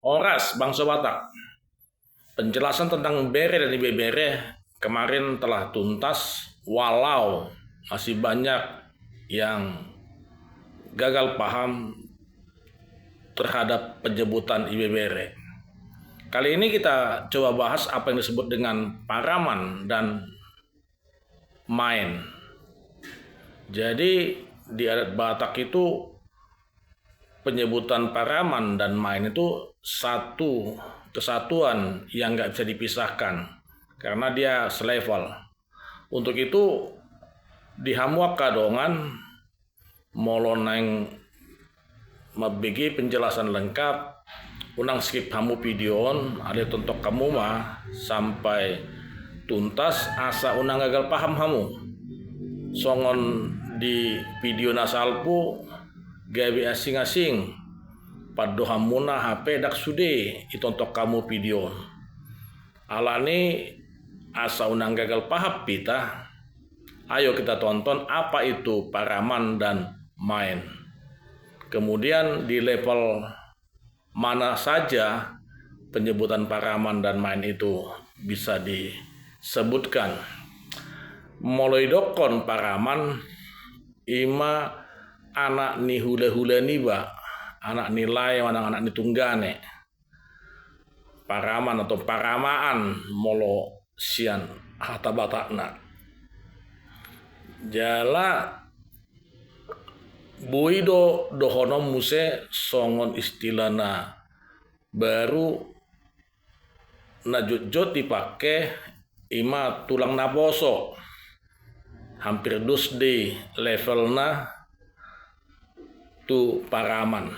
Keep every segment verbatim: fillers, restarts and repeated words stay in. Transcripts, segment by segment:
Horas, bangso Batak. Penjelasan tentang bere dan ibebere kemarin telah tuntas, walau masih banyak yang gagal paham terhadap penyebutan ibebere. Kali ini kita coba bahas apa yang disebut dengan paraman dan maen. Jadi, di adat Batak itu, penyebutan paraman dan maen itu satu kesatuan yang nggak bisa dipisahkan karena dia selevel. Untuk itu, di hamu angka dongan, molo naeng mambege penjelasan lengkap, unang skip hamu video on, alai tonton hamu ma sampai tuntas asa unang gagal paham hamu. Songon di video na salpu, gabe asing-asing pandohanmuna, hape ndang sude ditonton hamu video on. Alani asa unang gagal paham hita, ayo kita tonton apa itu paraman dan maen. Kemudian di level mana saja penyebutan paraman dan maen itu bisa disebutkan. Molo didokkon paraman, ima anak ni hula-hula niba, anak ni lae manang anak ni tunggane. Paraman atau paramaan molo sian hata Batakna. Jala boi do dohonon muse songon istilah na baru na jotjot dipake, ima tulang naposo. Hampir dos do i levelna tu paraman.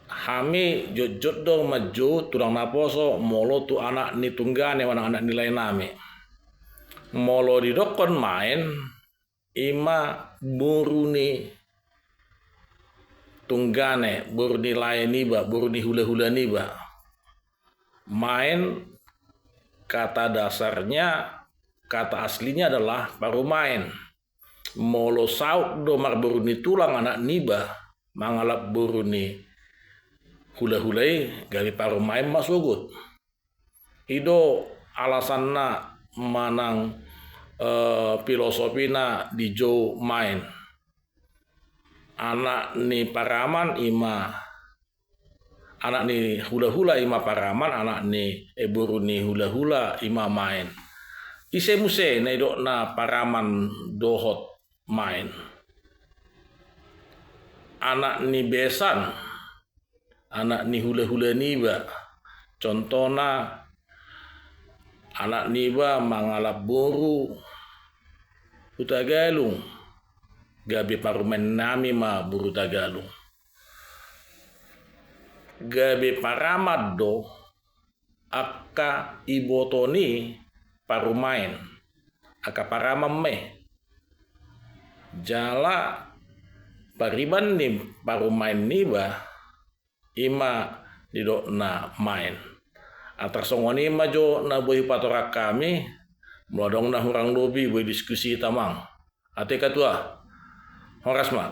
Hami jotjot do manjou tulang naposo molo tu anak ni tunggane manang anak ni laenami. Molo didokkon maen, ima boru ni tunggane, boru ni lae niba, boru ni hula-hula niba. Maen, kata dasarnya, kata aslinya adalah parumaen. Molo saut do marboru ni tulang anak niba mangalap boru ni hula-hula i, gabe parumaen ma sogot. I do alasanna manang, eh, filosofina dijou maen. Anak ni paraman ima, anak ni hula-hula ima paraman, anak ni, eh, boru ni hula-hula ima maen. Ise muse na nidokna paraman dohot maen? Anak ni besan, anak ni hula-hula niba. Contohna, anak niba mangalap boru Hutagalung, gabe parumaennami ma boru Hutagalung. Gabe paraman do angka iboto ni parumaen, angka paraman ma i. Jala pariban ni parumaen niba, ima didokna maen. Antar songon i ma jo na boi patorang hami, molo adong na hurang lobi boi diskusi hita amang. Ate Katua, horas ma.